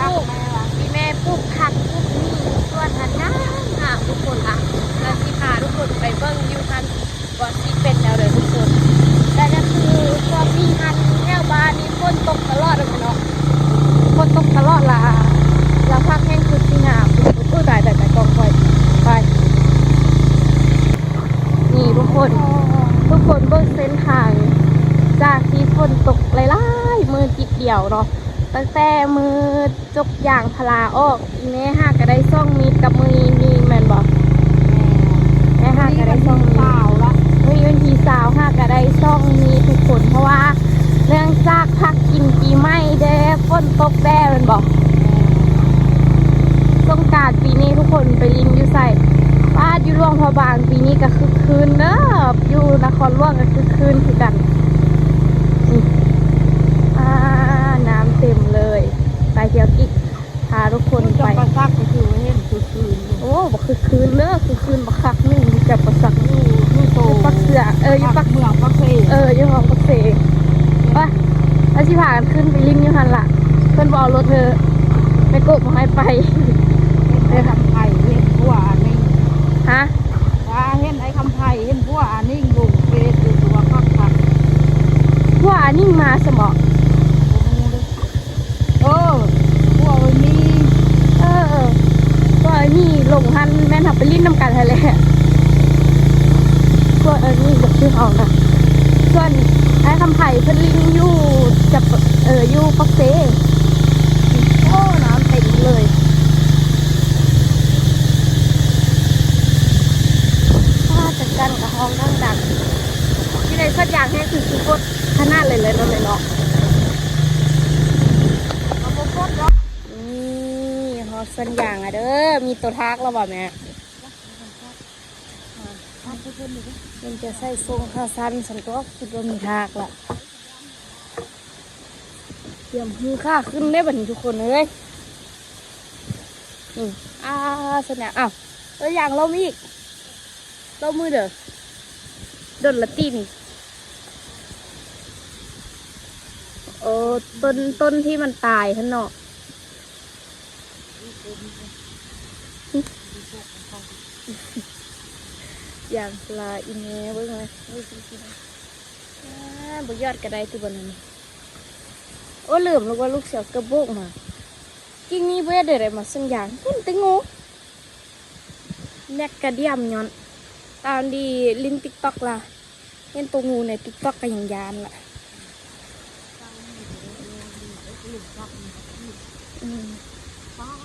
ປູກ ອີແມ່ປູກຜັກ ປູກໝີ່ ສວນຫັ້ນງາມໆ ທຸກຄົນລະ. ລະຊິພາທຸກຄົນໄປເບິ່ງຢູ່ຫັ້ນວ່າຊິເປັນແນວໃດທຸກຄົນ. ແຕ່ກໍຄືຊ່ວງນີ້ຫັ້ນແຖວບ້ານນີ້ຝົນຕົກຕະຫຼອດເນາະ ຝົນຕົກຕະຫຼອດລະ ລະຜັກແຮ່ງຄືຊິງາມ. ໂອ້ຍ ຕາຍໆໆ ກ້ອງຂ້ອຍ ໄປ. ນີ້ທຸກຄົນ ທຸກຄົນເບິ່ງເສັ້ນທາງ ຈາກທີ່ຝົນຕົກຫຼາຍໆ ມື້ຕິດດຽວເນາະ ຕັ້ງແຕ່ມື້ຈົກຢາງພາລາອອກ ອີແມ່ຫາກະໄດ້ສອງມີດກັບມື້ນີ້ແມ່ນບໍ່? ແມ່ນ ແມ່ຫາກະໄດ້ສອງມີດ ມື້ນີ້ວັນທີຊາວລະ ມື້ນີ້ວັນທີຊາວ ຫາກະໄດ້ສອງມີດທຸກຄົນ ເພາະວ່າເນື່ອງຈາກພັກກິນປີໃໝ່ແດ່ ຝົນຕົກແດ່ແມ່ນບໍ່? ແມ່ນ ສົງການປີນີ້ທຸກຄົນໄປຫຼິ້ນຢູ່ໃສ? ປາດ ຢູ່ຫຼວງພະບາງປີນີ້ກະຄຶກຄື້ນເດີ ຢູ່ນະຄອນຫຼວງກະຄຶກຄື້ນຄືກັນ. ນີ້ ອ່າ ນ້ຳເຕັມເລີຍ ໄປທຽວກິກ ພາທຸກຄົນໄປ ຈຳປາສັກກະຄືເຫັນຄຶກຄື້ນຢູ່. ໂອ້ ບັກຄຶກຄື້ນເດີ ຄຶກຄື້ນບັກຄັກໜຶ່ງ ຈຳປາສັກ ຢູ່ ຢູ່ໂຕ ຢູ່ປາກເຊ ເອີ ຢູ່ປາກ ປາກເມືອງປາກເຊ ເອີ ຢູ່ຫ້ອງປາກເຊ. ໄປ ລະຊິພາກັນຂຶ້ນໄປຫຼິ້ນຢູ່ຫັ້ນລະ ເພິ່ນບໍ່ເອົາລົດເທີ ແມ່ໂກະບໍ່ໃຫ້ໄປ. ເຫັນໄອ້ຄຳໄພ ເຫັນຜົວອັນນີ້ ຮະ? ວ່າເຫັນໄອ້ຄຳໄພ ເຫັນຜົວອານິງລົງເຟສຢູ່ ຕົວະຄັກໆ. ຜົວອານິງມາຊັ້ນບໍ? ບໍ່ຮູ້ເດີ. ເອີ ພວກເອີຍມີ ເອີ ເອີ ພວກເອີຍມີລົງຫັ້ນ ແມ່ນເຮົາໄປຫຼິ້ນນຳກັນຫັ້ນແຫຼະ. ພວກເອີຍມີບໍ່ຄືເຮົານະ. ສ່ວນອ້າຍຄຳໄພເພິ່ນຫຼິ້ນຢູ່ຈະ ເອີ ຢູ່ປາກເຊ. ໂອ້ ນ້ຳເຕັມເລີຍ. ອ້າ ຈັກຈັ່ງກະຮ້ອງດັງໆ ຢູ່ໃນສວນຢາງແຮງຄືຊິປົດຂະໜາດເລີຍແຫຼະເນາະແມ່ເນາະ. ນີ້ຮອດສວນຢາງລະເດີ. ມີໂຕທາກລະບໍ່ແມ່? ມັນຈະໃສ່ສົ້ງຂາສັ້ນຊັ້ນຕົວະ ຄິດວ່າມີທາກລະ. ຕຽມຮືຂາຂຶ້ນເດ້ບັດນີ້ທຸກຄົນເອີຍ. ນີ້ ອາ ສັນຍາ ອ້າວ ເອີ ຢາງລົມອີກ. ຕົບມືເດີ ດົນລະຕິນີ້. ໂອ້ ຕົ້ນ ຕົ້ນທີ່ມັນຕາຍຫັ້ນເນາະ. ຢາງລາອີແມ່ເບິ່ງແມະ ອາ ບໍ່ຢອດກະໄດ້ຕິບໍ່ນັ້ນ. ໂອ້ ລືມແລ້ວວ່າລູກຊິເອົາເກີບໂບກມາ. ກິ້ງນີ້ບໍ່ໄດ້ໄດ້ມາສັນຢາງ ເຫັນແຕ່ງູ. ແມັກກະດຽມຍ້ອນ ຕາມດີຫຼິ້ນຕິກຕັອກລະ ເຫັນໂຕງູໃນຕິກຕັອກກະຍັງຢ້ານລະ. ອືມ ປາດ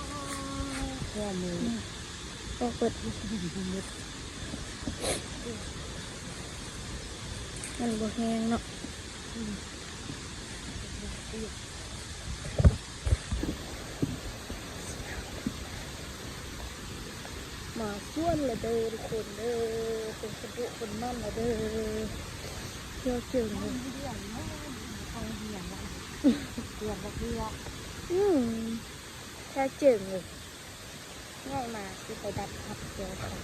ແທ້ເລີຍ ອືມ ອອກເບິດ ມັນບໍ່ແຮງເນາະ. ອືມ ມາສວນລະເດີທຸກຄົນເດີ ເປັນຄົນດຸຄົນໝັ່ນລະເດີ. ແທ້ເຈີງເລີຍ ອືມ ແທ້ເຈີງເລີຍ. ໃຫຍ່ມາຊິໄປດັດພັກແກ້ວ ພັກ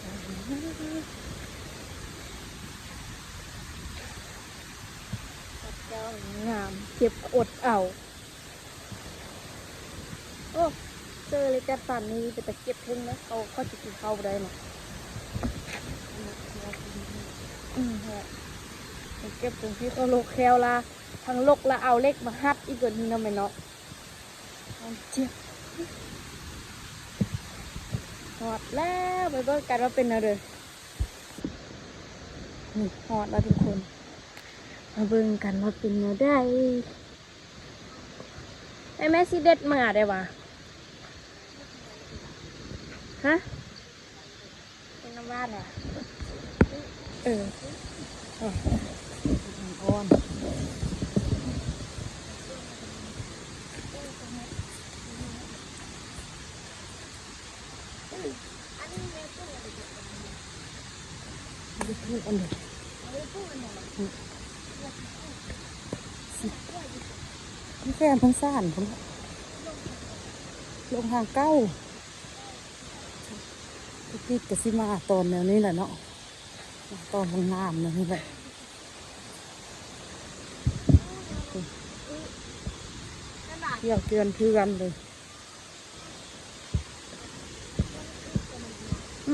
ແກ້ວງາມ ເກັບອົດເອົາ. ໂອ້ ເຈີເລີຍ ແຕ່ປານນີ້ເປັນຕາເກັບເທິງເນາະ ເຂົາ ເຂົາຊິກິນເຂົ້າບໍ່ໄດ້ເນາະ. ອືມ ເກັບຕົງທີ່ເຂົາລົກແຂ້ວລະ ທັງລົກລະເອົາເຫຼັກມາຮັດອີກກວ່ານີ້ເນາະແມ່ເນາະ. ມັນເຈັບ. ຮອດແລ້ວ ໄປເບິ່ງກັນວ່າເປັນແນວໃດ. ນີ້ ຮອດແລ້ວທຸກຄົນ ມາເບິ່ງກັນວ່າເປັນແນວໃດ. ແມ່ ແມ່ຊິເດັດເມືອໄດ້ຫວາ? ຮະ? ເປັນນ້ຳຫວານຫວາ? ເອີ ອ່ອນ. ແຄມທາງສານພຸ້ນ ລົງທາງເກົ່າ. ຕິດກະຊິມາຕອນແນວນີ້ແຫຼະເນາະ ຕອນງາມໆ ແນວນີ້ແຫຼະ. ທ່ຽວເຈື່ອນເພື່ອນເລີຍ.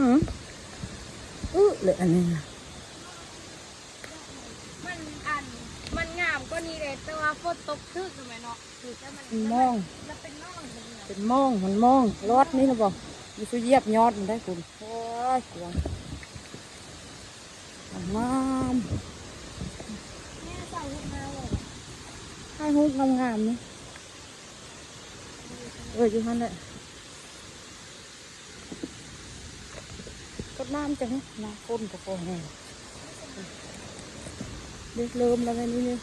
ອື ອຶເລີຍອັນນີ້ນະ. ມັນ ອັນ ມັນງາມກວ່ານີ້ເດ້ ແຕ່ວ່າຝົນຕົກຖືກຢູ່ແມ່ນເນາະ ຖືກແລ້ວມັນ ມັນມອງ ມັນເປັນໜອງ ເປັນໝອງ ມັນມອງ ລອດນີ້ລະບໍ່ ຢູ່ສຸຢຽບຍອດມັນໄດ້ພຸ້ນ. ໂອ້ຍ ກວາງ ງາມ ແມ່ຖ່າຍຮູບງາມເລີຍ ຖ່າຍຮູບງາມໆນີ້ ເອີ ຢູ່ຫັ້ນແຫຼະ. ກົດນ້ຳຈັ່ງ ນ້ຳຝົນກໍພໍແຫ້ງ ເລີ່ມແລ້ວແມ່ນນີ້ ນີ້ ມ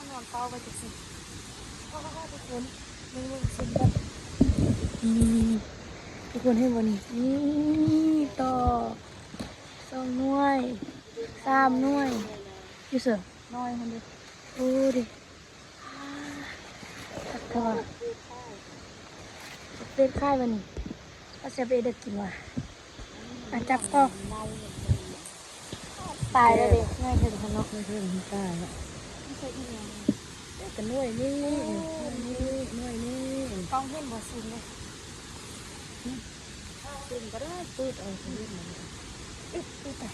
ັນນອນເຝົ້າໄວ້ຈັກຊີ້ ທຸກຄົນ ເບິ່ງໆ ເບິ່ງກ່ອນ ນີ້ໆໆ ທຸກຄົນເຫັນບໍ່ນີ້ ນີ້ ຕໍ່ ສອງໜ່ວຍ ສາມໜ່ວຍ ຢູ່ເຊິ່ງ ໜ່ອຍຫັ້ນເດ້ ໂອ້ເດ້ ຄັກແທ້ວ່າ ເປັດຂາຍບັດນີ້ ເຮົາຊິໄປເຮັດແນວກິນວ່າ ອາ ຈັບຕໍ່ ຕາຍແລ້ວເດ້ ໜ່ວຍເທິງຫັ້ນເນາະ ໜ່ວຍເທິງຕາຍແລ້ວ ມັນຄືອີຫຍັງ ເປັດກໍໜ່ວຍນີ້ ໂອ້ ໜ່ວຍນີ້ ໜ່ວຍນີ້ ກ້ອງເຫັນບໍ່? ຊູມເດ້ ຊູມກໍໄດ້ ປືດເອົາ ເຮັດມັນ ເອີ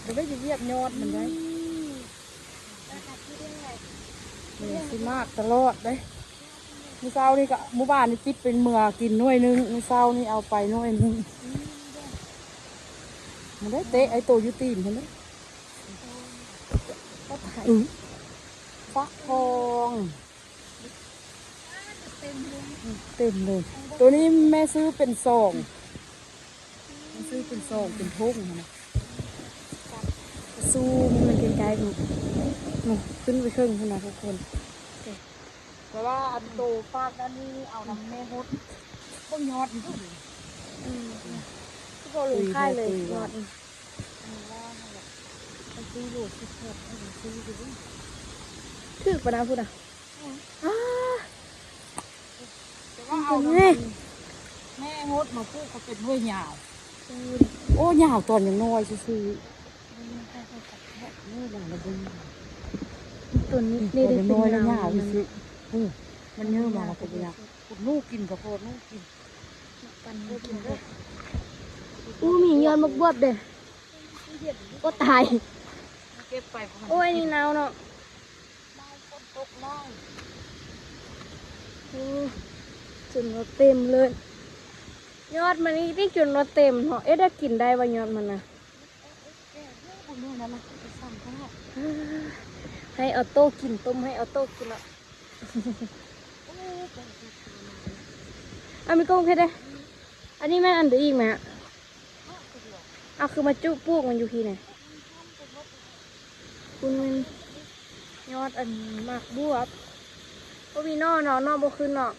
ບໍ່ໄດ້ຢຽບຍອດມັນໄດ້ ອືມ ນີ້ຊິມາກຕະຫຼອດເດ້ ມື້ເຊົ້ານີ້ກໍ ມື້ວານນີ້ປິດເປັນເມືອກິນໜ່ວຍໜຶ່ງ ມື້ເຊົ້ານີ້ເອົາໄປໜ່ວຍໜຶ່ງ ມັນໄດ້ເຕະໄອ້ໂຕຢູ່ຕີນພຸ້ນເດ້ ອື ຟັກທອງ ເຕັມເລີຍ ອື ເຕັມເລີຍ ໂຕນີ້ແມ່ຊື້ເປັນຊອງ ແມ່ຊື້ເປັນຊອງ ເປັນຖົງຫັ້ນນະ ຊູມໃຫ້ມັນໃກ້ໆ ພຸ້ນ ນີ້ ຂຶ້ນໄປເທິງພຸ້ນນະທຸກຄົນ ແຕ່ວ່າອັນໂຕຟາກນັ້ນນີ້ເອົານຳແມ່ຫົດ ເບິ່ງຍອດມັນດູ ອືມ ຄືບໍ່ລົງຂາຍເລີຍ ຍອດນີ້ ອັນນີ້ວ່າຫັ້ນແຫຼະ ມັນຊື້ໂລສິບຫົກ ມັນຊື້ຢູ່ ຖືກປານນັ້ນພຸ້ນນະ ອືມ ອ້າ ແຕ່ວ່າເອົານຳແມ່ຫົດມາປູກກໍເປັນໜ່ວຍຍາວ ອືມ ໂອ້ ຍາວຕອນຍັງນ້ອຍຊື່ໆ ອືມ ນີ້ນະລະເບິ່ງ ຕົ້ນນີ້ ນີ້ໄດ້ເປັນຍາວ ຍາວຊື່ໆ ອືມ ມັນເຍີມາແລ້ວກໍບໍ່ຍາວ ຂຸດໜູກິນກໍພໍໜູກິນ ປັ່ນໃຫ້ກິນເດີ ອູ້ ມີຍອດໝາກບວບເດ້ ໂອ້ ຕາຍ ເກັບໄປ ໂອ້ຍ ອັນນີ້ເນົ່າເນາະ ຝົນຕົກໜ້ອຍ ໂອ້ ຈົນວ່າເຕັມເລີຍ ຍອດມັນນີ້ຕິ ຈົນວ່າເຕັມເນາະ ເອ ໄດ້ກິນໄດ້ວ່າຍອດມັນນະ ແກ່ເດີ ບໍ່ແມ່ນນັ້ນນະ ໄປສັ່ງເຂົາເນາະ ໃຫ້ອອໂຕ້ກິນ ຕົ້ມໃຫ້ອອໂຕ້ກິນເນາະ ເອົາ ມີກົງເຮັດເດ້ ອັນນີ້ແມ່ນອັນໃດອີກແມ່ ເອົາ ຄືມາຈຸປູກມັນຢູ່ພີ້ນະ ຄຸນແມ່ນຍອດອັນໝາກບວບ ບໍ່ມີໜໍ່ເນາະ ໜໍ່ບໍ່ຂຶ້ນເນາະ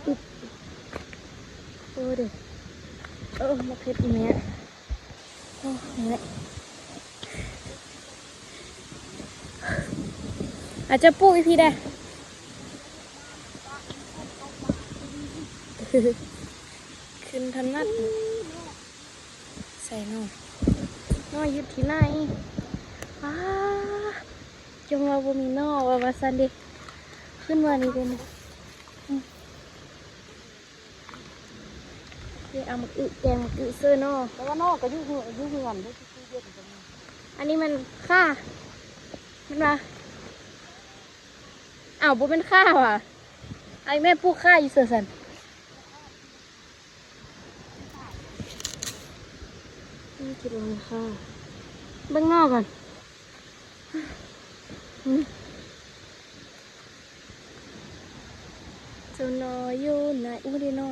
ອຶບ ໂອ້ເດ້ ເອີ ມາເຮັດອີແມ່ ໂອ້ ແມ່ ອາດຈະປູກອີພີ້ໄດ້ ຂຶ້ນຖະໜັດ ໃສ່ໜໍ່ ໜໍ່ຢູ່ທີ່ໃນ ອ້າ ຈົ່ງວ່າບໍ່ມີໜໍ່ວ່າ ວ່າຊັ້ນເດ້ ຂຶ້ນມານີ້ເດ້ ອືມ ເດ ເອົາໝາກອຶ ແກງໝາກອຶເຊີເນາະ ແຕ່ວ່າໜໍ່ກໍຢູ່ເຮືອນ ຢູ່ເຮືອນເດ້ ຢູ່ຕູ້ເຢັນກໍມີ ອັນນີ້ມັນຂ່າ ແມ່ນບໍ່? ອ້າວ ບໍ່ແມ່ນຂ່າຫວາ? ອ້າຍ ແມ່ປູກຂ່າຢູ່ເຊີຊັ້ນ? ອືມ ຄິດວ່າມັນຄ່າ ເບິ່ງໜໍ່ກ່ອນ ອືມ ເຈົ້າໜໍ່ຢູ່ໃນ ອູ້ ເດ້ໜໍ່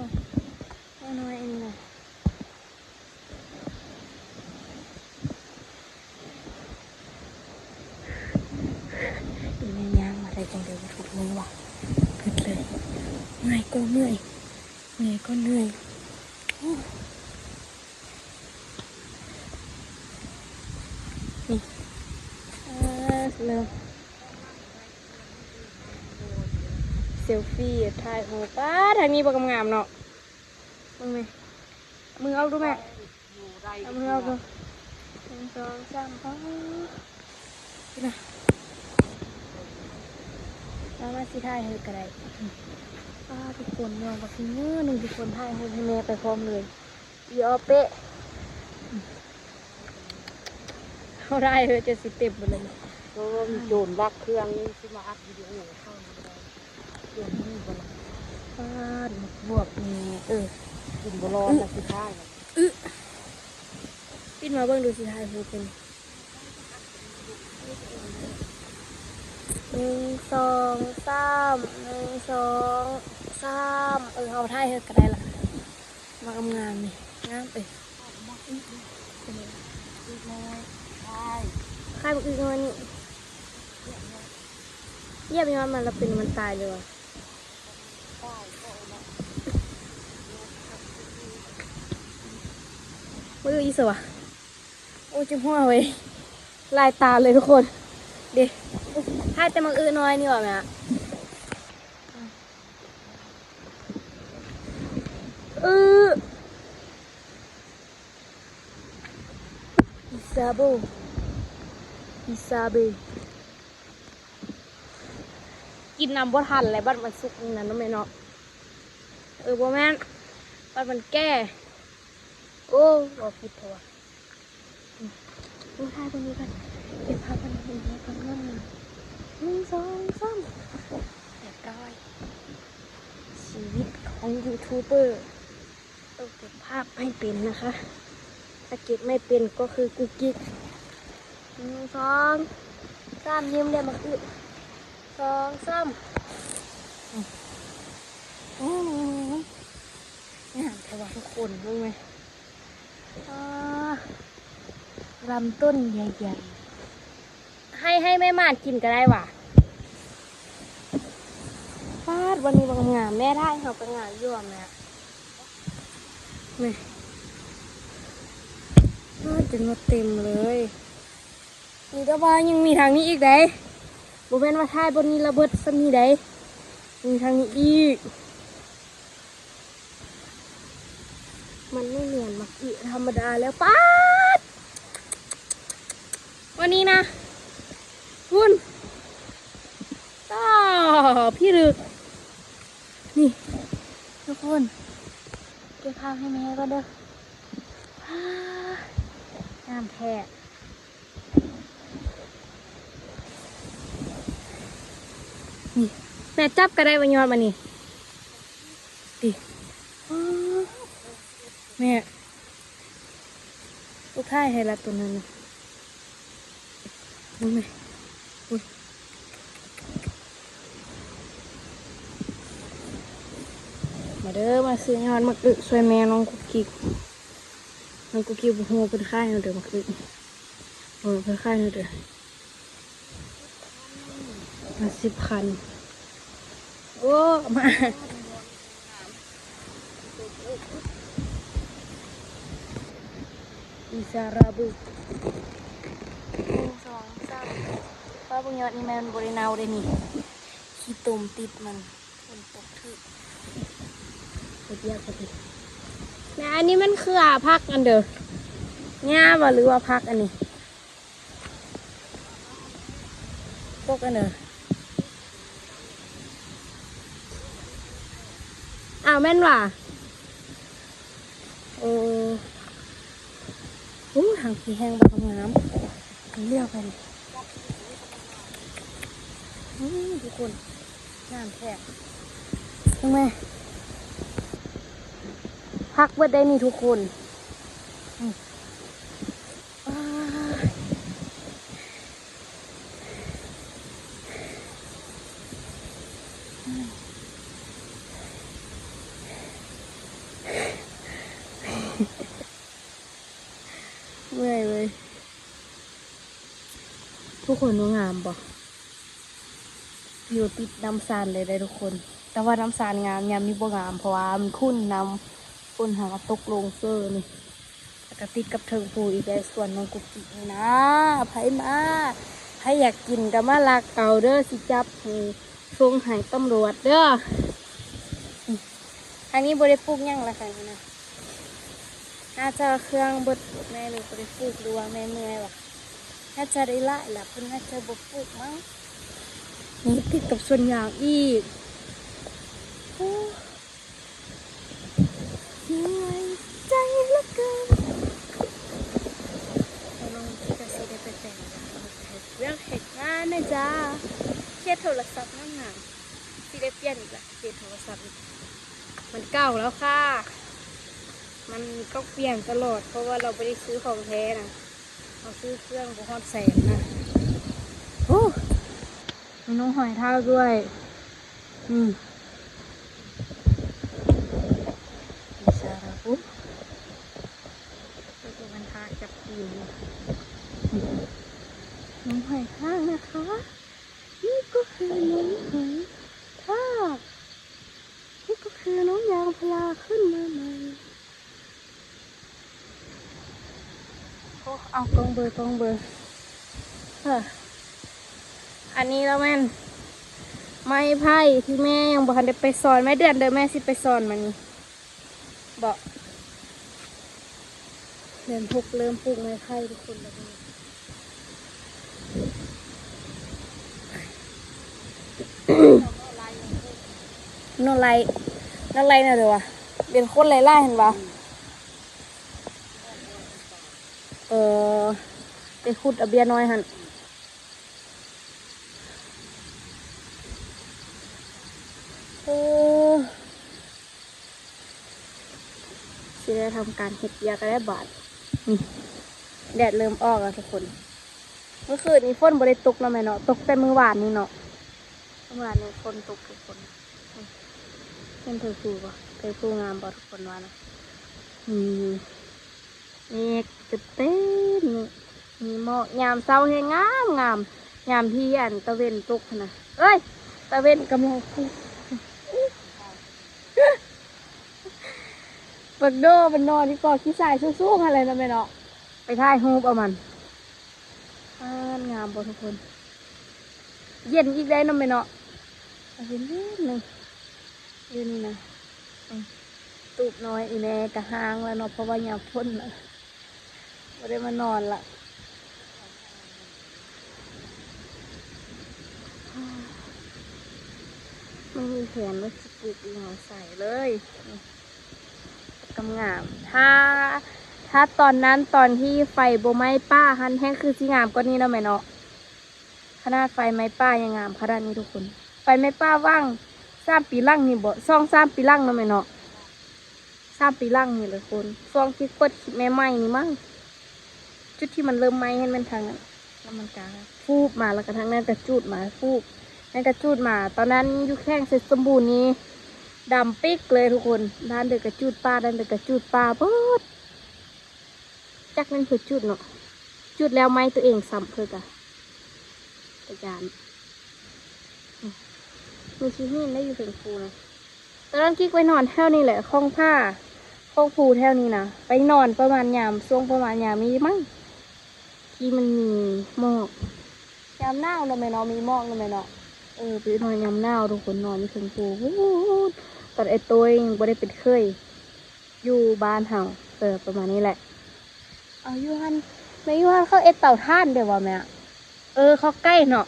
ໜໍ່ນ້ອຍອັນນີ້ນະ ອີແມ່ຍ່າງມາໄດ້ຈັ່ງໃດບໍ່ທຸກມື້ວະ ຄຶດເລີຍ ເມື່ອຍກໍເມື່ອຍ ເມື່ອຍກໍເມື່ອຍ ນີ້ ອ່າ ເລີ່ມເຊລຟີ ຖ່າຍຮູບ ປ້າ ທາງນີ້ບໍ່ງາມໆເນາະ ເບິ່ງແມ່ ເອົາມືອອກດູແມ່ ເອົາມືອອກດູ ໜຶ່ງ ສອງ ສາມ ປ້າ ນີ້ນະ. ມາ ມາ ຊິຖ່າຍໃຫ້ກໍໄດ້. ປ້າ ທຸກຄົນ ຍ້ອນວ່າຄືມື້ໜຶ່ງ ທຸກຄົນ ຖ່າຍຮູບໃຫ້ແມ່ໄປພ້ອມເລີຍ. ອີອອເປະ ເຮົາໄດ້ເຮີ ຈະຊິເຕັມໝົດເລີຍ. ເອີ ມີໂຈນລັກເຄື່ອງນີ້ ຊິມາອັດວິດີໂອໃຫ້ເຂົານີ້ບໍ່ໄດ້. ໂຈນນີ້ບໍ່ລະ. ປາດ ໝາກບວບນີ້ ເອີ ກິນບໍ່ລອດລະ ຊິຖ່າຍ. ອຶ ປິດມາເບິ່ງດູ ຊິຖ່າຍຮູບເປັນ. ໜຶ່ງ ສອງ ສາມ ໜຶ່ງ ສອງ ສາມ. ເອີ ເຮົາຖ່າຍເຮີກໍໄດ້ລະ. ໝາກງາມໆ ນີ້ ງາມເອີຍ. ຄ້າຍບັກອຶນ້ອຍນີ້ ຢຽບຍ້ອນມັນລະເປັນ ມັນຕາຍເລີຍຫວາ. ມື້ອີສວະ. ໂອ້ ເຈັບຫົວເວີຍ ຫຼາຍຕາເລີຍທຸກຄົນ. ເດ້ ຖ່າຍແຕ່ໝາກອຶນ້ອຍນີ້ຫວາແມ່. ອື ອີຊາເບລ ອີຊາເບລ. ກິນນ້ຳບໍ່ທັນແລ້ວ ບັດມັນສຸກນັ້ນເນາະແມ່ເນາະ. ເອີ ບໍ່ແມ່ນ ບັດມັນແກ່. ໂອ້ ເວົ້າຜິດແທ້ຫວາ. ອືມ ຖ່າຍຕົງນີ້ກ່ອນ ເກັບພາບກ່ອນ ເກັບພາບກ່ອນ. ໜຶ່ງ ສອງ ສາມ ຮຽບຮ້ອຍ. ຊີວິດຂອງຢູທູບເບີ ຕ້ອງເກັບພາບໃຫ້ເປັນນະຄະ ຖ້າເກັບໄມ່ເປັນກໍຄືກຸກກິກ. ໜຶ່ງ ສອງ ສາມ ຍິ້ມແດ່ ໝາກອຶ ສອງ ສາມ. ອືມ ໂອ້ຍ ງາມແທ້ວ່າທຸກຄົນ ເບິ່ງແມ. ອາ ລຳຕົ້ນໃຫຍ່ໆ ໃຫ້ ໃຫ້ແມ່ໝານກິນກໍໄດ້ຫວາ. ປາດ ວັນນີ້ບັກງາມ ແມ່ຖ່າຍເຮົາກໍງາມຢູ່ແມ່. ນີ້ ປາດ ຈົນວ່າເຕັມເລີຍ. ມີແຕ່ວ່າຍັງມີທາງນີ້ອີກໃດ໋ ບໍ່ແມ່ນວ່າຖ່າຍບ່ອນນີ້ລະເບິດສ່ຳນີ້ໃດ໋ ມີທາງນີ້ອີກ. ມັນບໍ່ແມ່ນໝາກອຶທຳມະດາແລ້ວ ປາດ ວັນນີ້ນະ ພຸ້ນ ຕາ ພິລຶກ. ນີ້ທຸກຄົນ ເກັບພາບໃຫ້ແມ່ກ່ອນເດີ. ວ້າ ງາມແທ້. ນີ້ ແມ່ຈັບກໍໄດ້ບໍ່ຍອດມານີ້ ຕິ ແມ່ ລູກຖ່າຍໃຫ້ລະໂຕນັ້ນນະ ເບິ່ງແມ່. ອຸ້ຍ ມາເດີ ມາຊື້ຍອດໝາກອຶຊ່ວຍແມ່ນ້ອງກຸກກິກ. ນ້ອງກຸກກິກບໍ່ຮູ້ເພິ່ນຂາຍແນວໃດ ໝາກອຶ ເອີ ເພິ່ນຂາຍແນວໃດ. ຫ້າສິບພັນ ໂອ້ ມາ ອີຊາຣາບູ ໜຶ່ງ ສອງ ສາມ. ປ້າ ເບິ່ງຍອດນີ້ ແມ່ນບໍ່ໄດ້ເນົ່າເດ້ນີ້ ຂີ້ຕົມຕິດມັນ ຝົນຕົກຖືກ ເຮັດວຽກພໍດີ. ແມ່ ອັນນີ້ມັນຄືຜັກອັນເດີ ຫຍ້າບໍ່ ຫຼືວ່າຜັກອັນນີ້? ກົກອັນເດີ ອ້າວ ແມ່ນຫວາ? ໂອ້ ໂອ້ ທາງພີ້ແຮງບັກງາມ ລຽວໄປນີ້ ອືມ ທຸກຄົນ ງາມແທ້ ເບິ່ງແມ ພັກເບິດໄດ໋ນີ້ທຸກຄົນ ອືມ. ເມື່ອຍເວີຍ ທຸກຄົນວ່າງາມບໍ່? ຢູ່ຕິດນ້ຳຊານເລີຍເດ້ທຸກຄົນ ແຕ່ວ່ານ້ຳຊານງາມ ຍາມນີ້ບໍ່ງາມ ເພາະວ່າມັນຂຸ້ນ ນ້ຳຝົນຫາກໍຕົກລົງເຊີນີ້ ແລ້ວກໍຕິດກັບເທິງພູອີກເດ້ ສວນນ້ອງກຸກກິກນີ້ນະ. ໃຜມາ ໃຜຢາກກິນກໍມາລັກເອົາເດີ ຊິຈັບໃຫ້ ສົ່ງໃຫ້ຕຳຫຼວດເດີ. ທາງນີ້ບໍ່ໄດ້ປູກຫຍັງລະ ທາງນີ້ນະ ໜ້າຈະເຄື່ອງເບິດ ແມ່ນີ້ບໍ່ໄດ້ປູກ ຫຼືວ່າແມ່ເມື່ອຍຫວາ? ໜ້າຈະໄດ້ຫຼາຍລະ ເພິ່ນໜ້າຈະບໍ່ປູກມັ້ງ. ນີ້ຕິດກັບສວນຢາງອີກ. ໂອ້ ເມື່ອຍໃຈເຫຼືອເກີນ. ນ້ອງກະຊິໄດ້ໄປແປງຢາງ ເຮັດວຽກເຮັດງານນະຈ້າ. ເຄສໂທລະສັບງາມໆ ຊິໄດ້ປ່ຽນອີກລະ ເຄສໂທລະສັບນີ້ ມັນເກົ່າແລ້ວຄ່ະ. ມັນຕ້ອງປ່ຽນຕະຫຼອດ ເພາະວ່າລາວບໍ່ໄດ້ຊື້ຂອງແທ້ນະ. ເຮົາຊື້ເຄື່ອງບໍ່ຮອດແສນນະ. ໂອ້ ມີໜູຫອຍທາກດ້ວຍ. ນີ້ ອິດສາລະ ໂອ້ ໂອ້ ໂອ້ ມັນທາກຈັບຕີນ. ນີ້ ໜູຫອຍທາກນະຄະ. ນີ້ກໍຄືໜູຫອຍທາກ. ນີ້ກໍຄືນ້ຳຢາງພາລາຂຶ້ນມາໃໝ່. ໂອ້ ເອົາ ກ້ອງເບີ ກ້ອງເບີ. ເອີ ອັນນີ້ລະແມ່ນໄມ້ໄຜ່ທີ່ແມ່ຍັງບໍ່ທັນໄດ້ໄປສອນ. ແມ່ເດືອນເດີ ແມ່ຊິໄປສອນມັນນີ້ ເບາະ. ເດືອນຫົກເລີ່ມປູກໄມ້ໄຜ່ທຸກຄົນແລ້ວເດີ. ນ້ອງໄລ່ ນ້ອງໄລ່ນະເດີວ່າ ເປັນຄົນຫຼາຍໆຫັ້ນວ່າ. ເອີ ໄປຂຸດເອົາເບ້ຍນ້ອຍຫັ້ນ. ເອີ ຊິໄດ້ທຳການເຮັດວຽກແລ້ວບາດນີ້. ແດດເລີ່ມອອກແລ້ວທຸກຄົນ. ເມື່ອຄືນນີ້ຝົນບໍ່ໄດ້ຕົກເນາະແມ່ເນາະ, ຕົກແຕ່ມື້ວານນີ້ເນາະ. ເມື່ອວານນີ້ຝົນຕົກທຸກຄົນ. ເຫັນເທິງພູບໍ່? ເທິງພູງາມບໍ່ທຸກຄົນວ່ານະ? ມີເມກເຕັມໆນີ້ ມີໝອກ. ຍາມເຊົ້າແຮງງາມໆ ຍາມທີ່ອັນຕາເວັນຕົກຫັ້ນນະ. ເອີຍ ຕາເວັນກຳລັງຂຶ້ນ. ບັກໂດມັນນອນຢູ່ກໍຂີ້ຊາຍສູງໆຫັ້ນແຫຼະເນາະແມ່ເນາະ. ໄປຖ່າຍຮູບເອົາມັນ. ປາດ ງາມບໍ່ທຸກຄົນ? ເຢັນອີກໄດ້ເນາະແມ່ເນາະ. ເຢັນໆ ຢູ່ນີ້ນະ. ອືມ ຕູບນ້ອຍອີແມ່ກະຮ້າງແລ້ວເນາະ ເພາະວ່າຍາມຝົນນະ ບໍ່ໄດ້ມານອນລະ. ມັນມີແຜນວ່າຊິປູກອີຫຍັງໃສ່ເລີຍ. ງາມໆ ຖ້າ ຖ້າຕອນນັ້ນ ຕອນທີ່ໄຟບໍ່ໄໝ້ປ່າຫັ້ນ ແຮ່ງຄືຊິງາມກວ່ານີ້ເນາະແມ່ເນາະ. ຂະໜາດໄຟໄໝ້ປ່າຍັງງາມຂະໜາດນີ້ທຸກຄົນ. ໄຟໄໝ້ປ່າຫວ່າງສາມປີຫຼັງນີ້ບໍ ສອງສາມປີຫຼັງເນາະແມ່ເນາະ. ສາມປີຫຼັງນີ້ແຫຼະທຸກຄົນ ຊ່ວງທີ່ເປີດຄລິບໃໝ່ໆນີ້ມັ້ງ. ຈຸດທີ່ມັນເລີ່ມໄໝ້ຫັ້ນແມ່ນທາງນັ້ນ ແລ້ວມັນກະຟູບມາ ແລ້ວກະທາງນັ້ນກະຈູດມາ ຟູບ ນັ້ນກະຈູດມາ. ຕອນນັ້ນຢູ່ແຂວງໄຊສົມບູນນີ້ ດຳປິກເລີຍທຸກຄົນ. ດ້ານໃດກະຈູດປ່າ ດ້ານໃດກະຈູດປ່າເບິດ. ຈັກແມ່ນເພິ່ນຈູດເນາະ ຈູດແລ້ວໄໝ້ຕົວເອງຊ້ຳ ເພິ່ນກະ ກະຢ້ານ. ອືມ ມີຂີ້ຫີນໄດ້ຢູ່ເທິງພູນະ. ຕອນນັ້ນກິກໄປນອນແຖວນີ້ແຫຼະ ຂ້ອງຜາ ຂ້ອງພູແຖວນີ້ນະ. ໄປນອນປະມານຍາມ ຊ່ວງປະມານຍາມນີ້ມັ້ງ ທີ່ມັນມີໝອກ ຍາມໜາວເນາະແມ່ເນາະ ມີໝອກເນາະແມ່ເນາະ. ເອີ ໄປນອນຍາມໜາວທຸກຄົນ ນອນຢູ່ເທິງພູພຸ້ນ ຕອນໄອ້ໂຕ້ຍຍັງບໍ່ໄດ້ເປັນເຂີຍ ຢູ່ບ້ານເຮົາ. ເອີ ປະມານນີ້ແຫຼະ. ເອົາ ຢູ່ຫັ້ນ ແມ່ ຢູ່ຫັ້ນເຂົາເຮັດເຕົາຖ່ານເດ້ບໍ່ແມ່? ເອີ ເຂົາໃກ້ເນາະ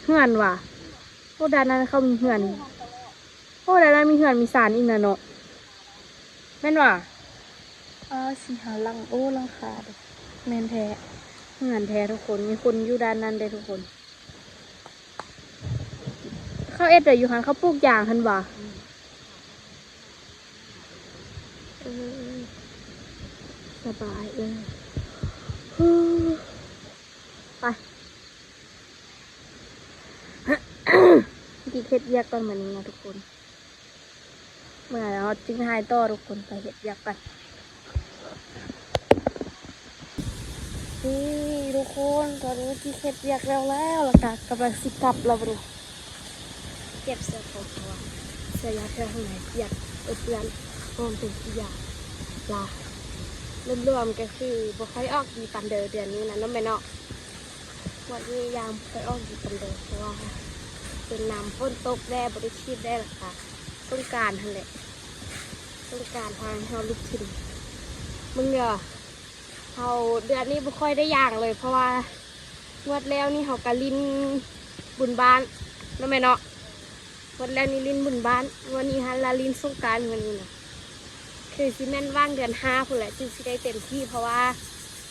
ເຮືອນວ່າ. ໂອ້ ດ້ານນັ້ນເຂົາມີເຮືອນ ໂອ້ ດ້ານນັ້ນມີເຮືອນມີຊານອີກນະເນາະ ແມ່ນວ່າ. ເອີ ສີ່ຫ້າຫຼັງ ໂອ້ ຫຼັງຄາເດ້. ແມ່ນແທ້ ເຮືອນແທ້ທຸກຄົນ ມີຄົນຢູ່ດ້ານນັ້ນເດ້ທຸກຄົນ. ເຂົາເຮັດແບບຢູ່ຫັ້ນ ເຂົາປູກຢາງຫັ້ນຫວາ? ອືມ ເອີ ສະບາຍເອີຍ. ໄປ ກິກເຮັດວຽກກ່ອນມື້ນີ້ນະທຸກຄົນ. ເມື່ອແລ້ວເຮົາຈຶ່ງຖ່າຍຕໍ່ທຸກຄົນ ໄປເຮັດວຽກກັນ. ນີ້ທຸກຄົນ ຕອນນີ້ກິກເຮັດວຽກແລ້ວແລ້ວ ແລ້ວກະກຳລັງຊິກັບແລ້ວບາດນີ້. ເກັບເສື້ອຂອງເຮົາ ເສື້ອຢາກເຮັດທາງໃນ ຢາກເປື້ອນ ເປື້ອນ ເປັນຂີ້ຢາ ລະ ລວມໆກະຄືບໍ່ຄ່ອຍອອກດີປານໃດເດືອນນີ້ນະເນາະແມ່ເນາະ. ງວດນີ້ຢາງບໍ່ຄ່ອຍອອກດີປານໃດ ເພາະວ່າເປັນນຳຝົນຕົກແດ່ ບໍ່ໄດ້ຖີດແດ່ລະກະ ສົງການຫັ້ນແຫຼະ ສົງການພາໃຫ້ເຮົາລຸກຂຶ້ນ. ເບິ່ງເດີ ເຮົາເດືອນນີ້ບໍ່ຄ່ອຍໄດ້ຢາງເລີຍ ເພາະວ່າ ງວດແລ້ວນີ້ເຮົາກະຫຼິ້ນບຸນບ້ານເນາະແມ່ເນາະ. ງວດແລ້ວນີ້ຫຼິ້ນບຸນບ້ານ, ງວດນີ້ຫັ້ນລະຫຼິ້ນສົງການ ງວດນີ້ນະ. ຄືຊິແມ່ນວ່າງເດືອນຫ້າພຸ້ນແຫຼະ ຈຶ່ງຊິໄດ້ເຕັມທີ່ ເພາະວ່າ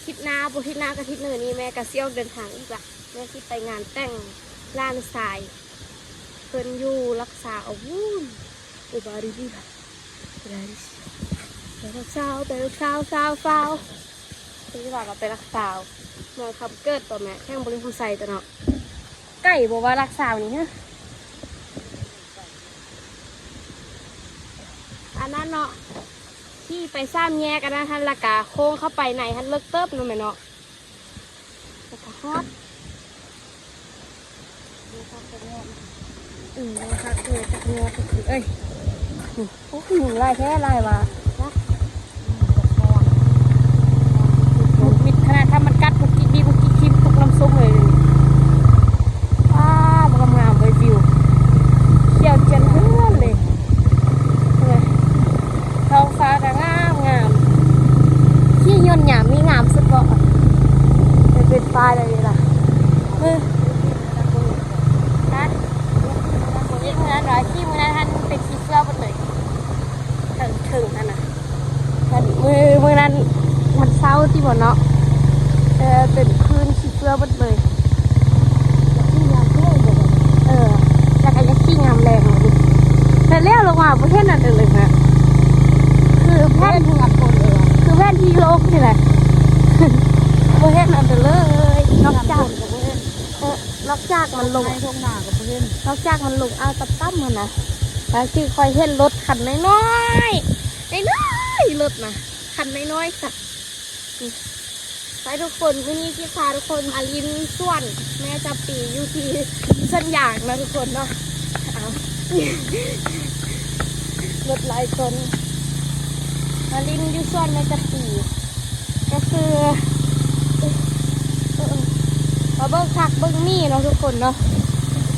ທິດໜ້າ ບໍ່ທິດໜ້າກະທິດເໜີນີ້ ແມ່ກະຊິອອກເດີນທາງອີກລະ. ແມ່ຊິໄປງານແຕ່ງຫຼານຊາຍເພິ່ນຢູ່ຫຼັກຊາວພຸ້ນ. ອຸບາຣີບີບາ ໄປຫຼັກຊາວ ໄປຫຼັກຊາວ ຊາວ ຊາວ. ເພິ່ນວ່າເຮົາໄປລັກສາວ ເມືອງຄຳເກີດຕົວແມ່ ແຂວງບໍລິຄຳໄຊຕົວເນາະ. ໄກບໍ່ວ່າລັກສາວນີ້ຮະ? ອັນນັ້ນເນາະ ທີ່ໄປສາມແຍກອັນນັ້ນຫັ້ນ ລະກະໂຄ້ງເຂົ້າໄປໃນຫັ້ນ ເລິກເຕີບເນາະແມ່ເນາະ. ແລ້ວກະຮອດ ອືມ ບໍ່ຄັກເລີຍ ຈັກງວດຈັກ ເອີຍ ນີ້ ໂອ້ຍ ຍຸງຫຼາຍແທ້ ຫຼາຍວ່າ ຫງຸດຫງິດຂະໜາດ ຖ້າມັນກັດກຸກກິກນີ້ ກຸກກິກ ຖິ້ມຕຸກນ້ຳຊຸມເລີຍ. ວ້າ ບໍ່ງາມເວີຍ ວິວ ຂຽວຈຽນເຮືອນເລີຍ ເອີຍ. ທ້ອງຟ້າກະງາມງາມ ຂີ່ຍົນຍາມນີ້ງາມສຸດເບາະ. ເປັນປ້າຍແບບນີ້ລະ ເອີ ຮະ ຂີ່ມື້ນັ້ນວ່າ ຂີ່ມື້ນັ້ນຫັ້ນເປັນຂີ້ເຟືອໝົດເລີຍ ເທິງໆຫັ້ນນະ. ມື້ ມື້ນັ້ນວັນເສົາຕິເບາະເນາະ ເອີ ເປັນພື້ນຂີ້ເຟືອໝົດເລີຍ. ເອີ ແລ້ວກະຢາກຂີ່ຍາມແລງ ແລ້ວລົງມາບໍ່ເຫັນອັນເດີເລີຍນະ ຄືແຜ່ນ ຄືແຜນທີ່ໂລກນີ້ແຫຼະ ບໍ່ເຫັນອັນເດີເລີຍ ນອກຈາກ ເອີ ນອກຈາກມັນລົງ ນອກຈາກມັນລົງອ່າວຕ່ຳໆຫັ້ນນະ. ແລ້ວຊິຄ່ອຍເຫັນລົດຄັນນ້ອຍໆ ນ້ອຍໆ ລົດນະ ຄັນນ້ອຍໆ ໄປທຸກຄົນ ມື້ນີ້ຊິພາທຸກຄົນມາຫຼິ້ນສວນແມ່ຈຳປີ ຢູ່ທີ່ສວນຢາງເນາະທຸກຄົນເນາະ. ເອົາ ລົດຫຼາຍຄົນ ມາຫຼິ້ນຢູ່ສວນແມ່ຈຳປີ ກະຄື ເອີ ມາເບິ່ງຄັກເບິ່ງມີເນາະທຸກຄົນເນາະ.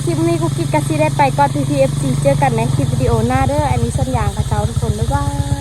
ຄລິບນີ້ກຸກກິກກະຊິໄດ້ໄປກ່ອນ ພີ່ໆ ເອັຟຊີ ເຈີກັນໃນຄລິບວິດີໂອໜ້າເດີ. ອັນນີ້ສວນຢາງເຂົາເຈົ້າທຸກຄົນ ບາຍບາຍ.